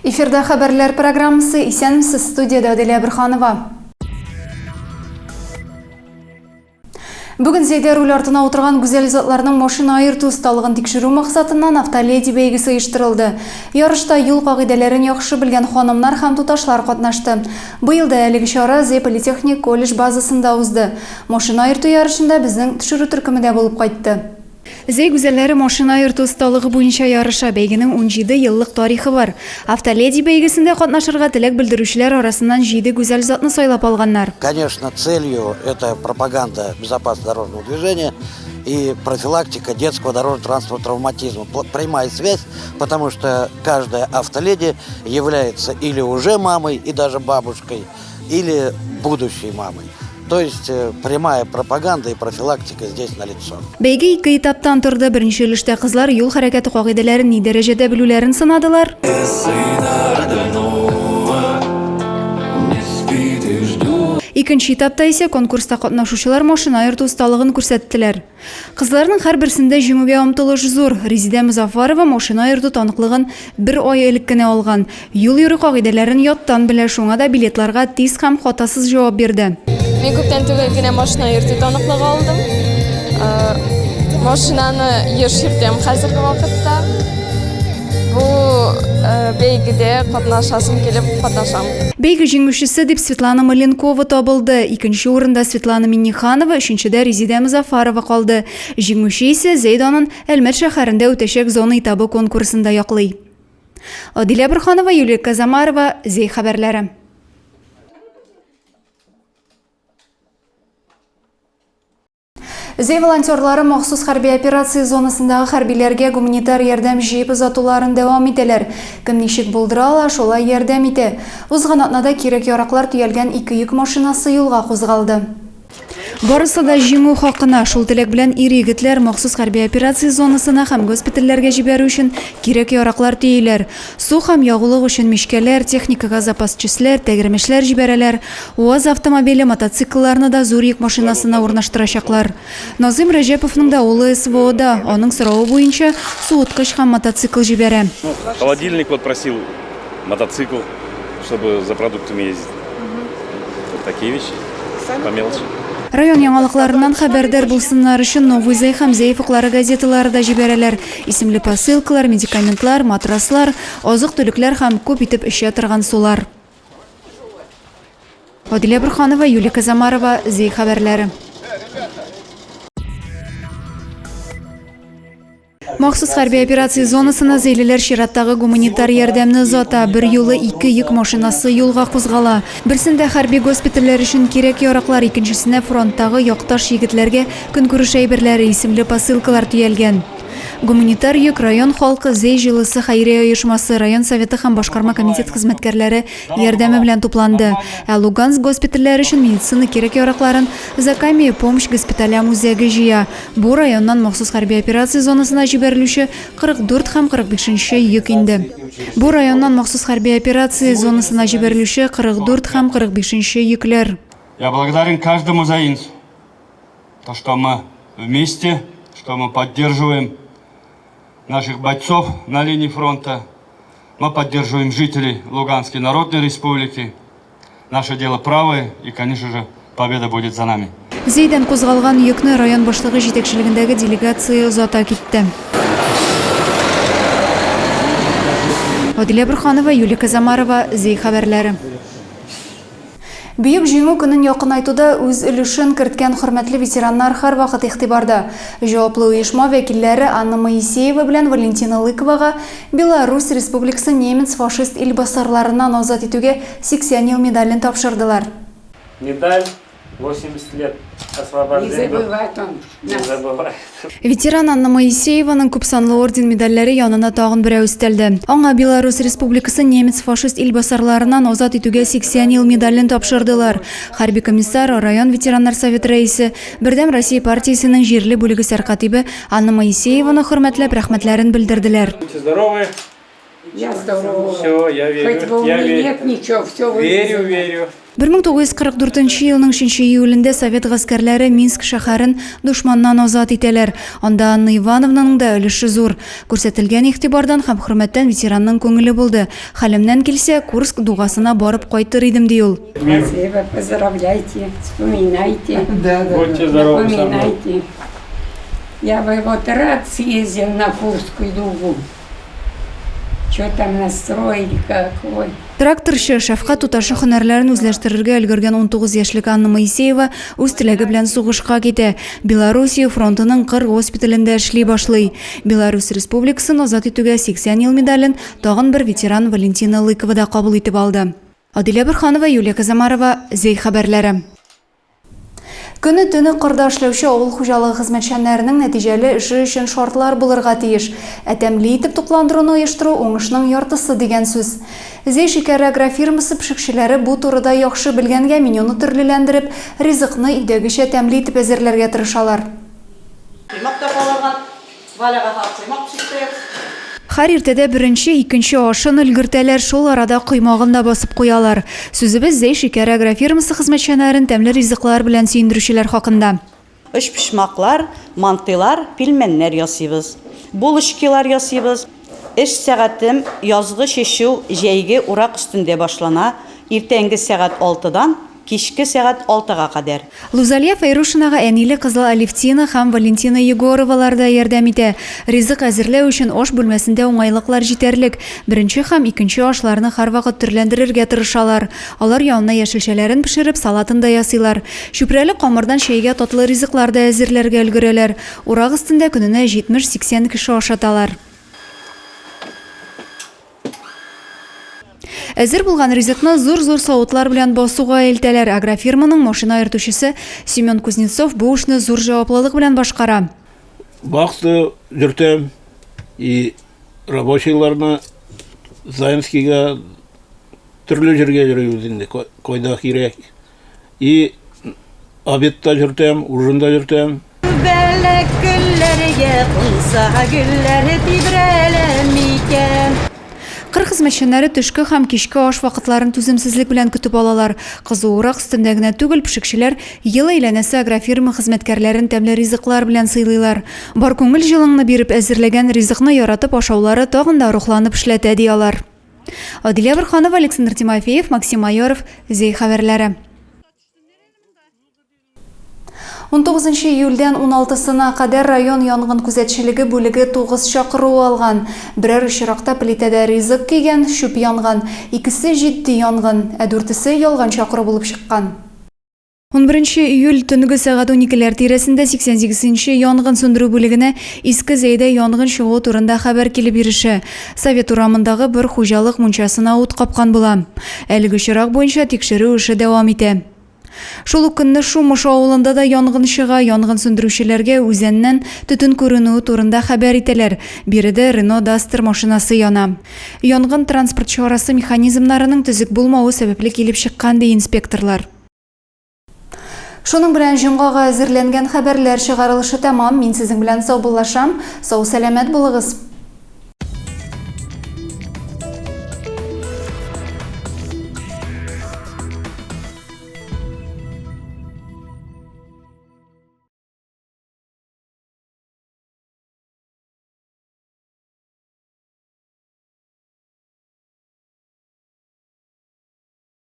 Эфирда хәбәрләр программасы. Исәнмесез, студиядә Аделя Борханова. Бүген Зәйдә руль артына утырган гүзәл затларның машина йөртү осталыгын тикшерү максатыннан Автоледи бәйгесе оештырылды. Ярышта юл кагыйдәләрен яхшы белгән ханымнар һәм туташлар катнашты. Быел да әлеге чара Зәй политехник колледж базасында узды. Машина йөртү ярышында безнең төшерү төркеме дә булып кайтты. Зәй гүзәлләре машина йөртү осталыгы буенча ярыша. Бәйгенең 17 еллык тарихы бар. Автоледи бәйгесендә катнашырга теләк белдерүчеләр арасыннан җиде гүзәл затны сайлап алганнар. Конечно, целью это пропаганда безопасного дорожного движения и профилактика детского дорожно-транспортного травматизма. Прямая связь, потому что каждая автоледи является или уже мамой и даже бабушкой, или будущей мамой. То есть э, прямая пропаганда и профилактика здесь налицо. Бәйге ике этаптан торды. Беренче өлештә кызлар юл хәрәкәте кагыйдәләрен ни дәрәҗәдә белүләрен сынадылар. Икенче этапта исә конкурста катнашучылар машина йөртү осталыгын күрсәттеләр. Кызларның һәрберсендә җиңүгә омтылыш зур. Резидә Мозаффарова машина йөртү таныклыгын бер ай элек кенә алган. Юл йөрү кагыйдәләрен яттан белә, шуңа да билетларга тиз һәм хатасыз җавап бирде. Мин күптән түгел генә машина йөртү таныклыгы алдым. Э, машинаны еш йөртәм хәзерге вакытта. Бу э, бәйгедә катнашасым килеп катнашам. Бәйге җиңүчесе дип Светлана Маленкова табылды. Икенче урында Светлана Минниханова, өченчедә Резидә Мозаффарова калды. Җиңүче исә Зәй данын Әлмәт шәһәрендә үтәчәк зона этабы конкурсында яклый. Адилә Борханова, Юлия Казамарова, Зәй хәбәрләре. Зәй волонтерлары махсус хәрби операция зонасындагы хәрбиләргә гуманитар ярдәм җыеп озатуларын дәвам итәләр. Кем ничек булдыра ала, шулай ярдәм итә. Узган атнада кирәк-яраклар төялгән ике йөк машинасы юлга кузгалды. Барысы да җиңү хакына. Шул теләк белән ир-егетләр махсус хәрби операция зонасына һәм госпитальләргә җибәрү өчен кирәк-яраклар төйиләр. Су һәм ягулык өчен мичкәләр, техникага запас частьләр, тәгәрмәчләр җибәрәләр. УАЗ автомобиле, мотоциклларны да зур йөк машинасына урнаштырачаклар. Назыйм Рәҗәповның да улы СВОда, аның соравы буенча, суыткыч һәм мотоцикл җибәрә. Холодильник вот просил, мотоцикл, чтобы за продуктами ездить. Вот такие вещи, по мелочи. Район яңалыкларыннан хәбәрдар булсыннар өчен Новый Зәй һәм Зәй офыклары газеталары да җибәрәләр. Исемле посылкалар, медикаментлар, матраслар, азык-төлекләр һәм күп итеп эчә торган сулар. Адилә Борханова, Юлия Казамарова, Зәй хәбәрләре. Махсус хәрби операция зонасына зәйлеләр чираттагы гуманитар ярдәмне озата. Бер юлы ике йөк машинасы юлга кузгала. Берсендә хәрби госпитальләр өчен кирәк-яраклар, икенчесенә фронттагы якташ егетләргә көнкүреш әйберләре исемле посылкалар төялгән. Гуманитар йөк район халкы, Зәй җылысы хәйрия оешмасы, район советы һәм башкарма комитет хезмәткәрләре ярдәме белән тупланды. Ә Луганск госпитальләре өчен медицина кирәк-яракларын Закамье помощь госпиталям үзәге җыя. Бу районнан махсус хәрби операция зонасына җибәрелүче 44 һәм 45 нче йөк инде. Бу районнан махсус хәрби операция зонасына җибәрелүче 44 һәм 45 нче йөкләр. Я благодарен каждому заинцу, то, что мы вместе, что мы поддерживаем наших бойцов на линии фронта, мы поддерживаем жителей Луганской Народной Республики. Наше дело правое, и, конечно же, победа будет за нами. Зәйдән кузгалган йөкне район башлыгы җитәкчелегендәге делегация озата китте. Адилә Борханова, Юлия Казамарова, Зәй хәбәрләре. Бөек Җиңү көнен якынайтуда үз өлешен керткән хөрмәтле ветераннар һәрвакыт игътибарда. Җаваплы оешма вәкилләре Анна Моисеева белән Валентина Лыковага Беларусь Республикасын немец-фашист илбасарларыннан азат итүгә 80 ел медален тапшырдылар. Медаль 80 лет освобождения. Не забывает он нас. Не забывает. Ветеран Анна Моисееваның күпсанлы орден-медальләре янына тагын берәү өстәлде. Аңа Беларусь Республикасын немец-фашист илбасарларыннан азат итүгә 80 ел медален тапшырдылар. Хәрби комиссар, район ветераннар советы рәисе, Бердәм Россия партиясенең җирле бүлеге сәркатибе Анна Моисееваны хөрмәтләп рәхмәтләрен белдерделәр. Будьте здоровы. Я здорова. Все, я верю. Хоть бы у я меня верю. нет ничего, все Верю, верю. 1944 елның 3 июлендә совет гаскәрләре Минск шәһәрен дошманнан азат итәләр. Анда Анна Ивановнаның да өлеше зур. Күрсәтелгән игътибардан һәм хөрмәттән ветеранның күңеле булды. Хәлемнән килсә, Курск дугасына барып кайтыр идем, ди ул. Спасибо, поздравляйте, вспоминайте. Будьте здоровы со мной. Напоминайте. Я бы вот рад съездил на Курскую дугу. Что там настроили, какой. Тракторчы, шәфкать туташы һөнәрләрен үзләштерергә өлгергән 19 яшьлек Анна Моисеева үз теләге белән сугышка китә. Белоруссия фронтының кыр госпиталендә эшли башлый. Беларусь Республикасын азат итүгә 80 ел медален тагын бер ветеран Валентина Лыкова да кабул итеп алды. Адилә Борһанова, Юлия Казамарова, Зәй хәбәрләре. Көне-төне кырда эшләүче авыл хуҗалыгы хезмәтчәннәренең нәтиҗәле эше өчен шартлар булырга тиеш. Ә тәмле итеп тукландыруны оештыру уңышның яртысы дигән сүз. Зәй шикәре агрофирмасы пешекчеләре бу турыда яхшы белгәнгә менюны төрлеләндереп, ризыкны өйдәгечә тәмле итеп әзерләргә тырышалар. Коймак та калырган. Валяга һәм коймак пешертәбез. Һәр иртәдә беренче, икенче ашын өлгертәләр, шул арада коймагын да басып куялар. Сүзебез Зәй шикәре агрофирмасы хезмәтчәннәрен тәмле ризыклар белән сөендерүчеләр хакында. Өчпочмаклар, мантыйлар, пилмәннәр ясыйбыз. Булочкилар ясыйбыз. Эш сәгатем язгы чәчү, җәйге урак өстендә башлана, иртәнге сәгать алтыдан Кичке сәгать алтыга кадәр. Лузалия Фәйрушинага әниле кызы Алевтина һәм Валентина Егоровалар да ярдәм итә. Ризык әзерләү өчен аш бүлмәсендә уңайлыклар җитәрлек. Беренче һәм икенче ашларны һәрвакыт төрләндерергә тырышалар. Алар янына яшелчәләрен пешереп, салатын да ясыйлар. Чүпрәле камырдан чәйгә татлы ризыклар да әзерләргә өлгерәләр. Урак өстендә көненә 70-80 кеше ашаталар. Әзер булган ризыкны зур-зур савытлар белән басуга илтәләр. Агрофирманың машина йөртүчесе Семен Кузнецов бу эшне зур җаваплылык белән башкара. Вахта йөртәм и рабочийларны Заинскийга төрле җиргә йөрибез инде, кайда кирәк. И обедта йөртәм, ужинда йөртәм. Күбәләк гөлләргә кунса, гөлләр тибрәлә микән? Кыр хезмәтчәннәре төшке һәм кичке аш вакытларын түземсезлек белән көтеп алалар. Кызу урак өстендә генә түгел, пешекчеләр ел әйләнәсе агрофирма хезмәткәрләрен тәмле ризыклар белән сыйлыйлар. Бар күңел җылыңны биреп әзерләгән ризыкны яратып ашаулары тагын да рухланып эшләтә, ди алар. Адилә Борһанова, Александр Тимофеев, Максим Майоров, Зәй хәбәрләре. 19 июльдән 16-сына кадәр район янгын күзәтчелеге бүлеге 9 чакыру алган. Берәр очракта плитәдә ризык көйгән, чүп янган. Икесе җитди янгын, ә дүртесе ялган чакыру булып чыккан. 11 июль төнге сәгать уникеләр тирәсендә 88 нче янгын сүндерү бүлегенә Иске Зәйдә янгын чыгуы турында хәбәр килеп ирешә. Совет урамындагы бер хуҗалык мунчасына ут капкан була. Әлеге очрак буенча тикшерү эше дәвам итә. Шул ук көнне Шумыш авылында да янгын чыга, янгын сүндерүчеләргә үзәннән төтен күренүе турында хәбәр итәләр. Биредә Рено Дастер машинасы яна. Янгын транспорт чарасы механизмнарының төзек булмавы сәбәпле килеп чыккан, ди инспекторлар. Шуның белән җомгага әзерләнгән хәбәрләр чыгарылышы тәмам. Мин сезнең белән саубуллашам. Сау-сәламәт булыгыз.